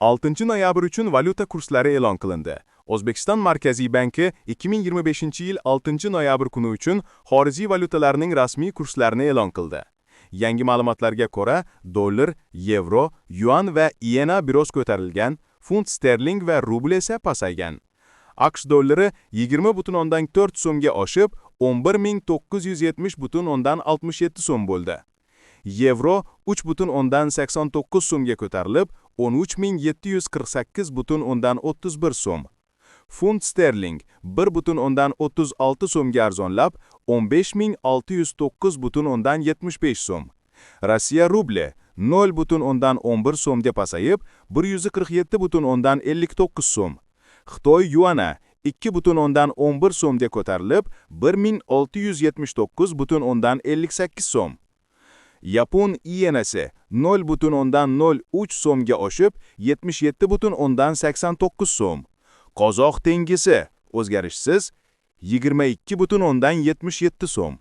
6 noyabr uchun valyuta kurslari e'lon qilindi. O'zbekiston Markaziy banki 2025-yil 6 noyabr kuni uchun xorijiy valyutalarning rasmiy kurslarini e'lon qildi. Yangi ma'lumotlarga ko'ra, dollar, yevro, yuan va iena biroz ko'tarilgan, funt sterling va rubl esa pasaygan. AQSh dollari 20,4 so'mga oshib, 11 970,67 so'm bo'ldi. Yevro 3,89 so'mga ko'tarilib, 13 748,31 so'm. Funt sterling 1,36 so'mga arzonlab, 15 609,75 so'm. Rossiya rubli 0,11 so'mga pasayib, 147,59 so'm. Xitoy yuani 2,11 so'mga ko'tarilib, 1679,58 so'm. Yapon iyenasi 0,03 so'mga oshib, 77,89 so'm. Qozoq tengisi o'zgarishsiz 22,77 so'm.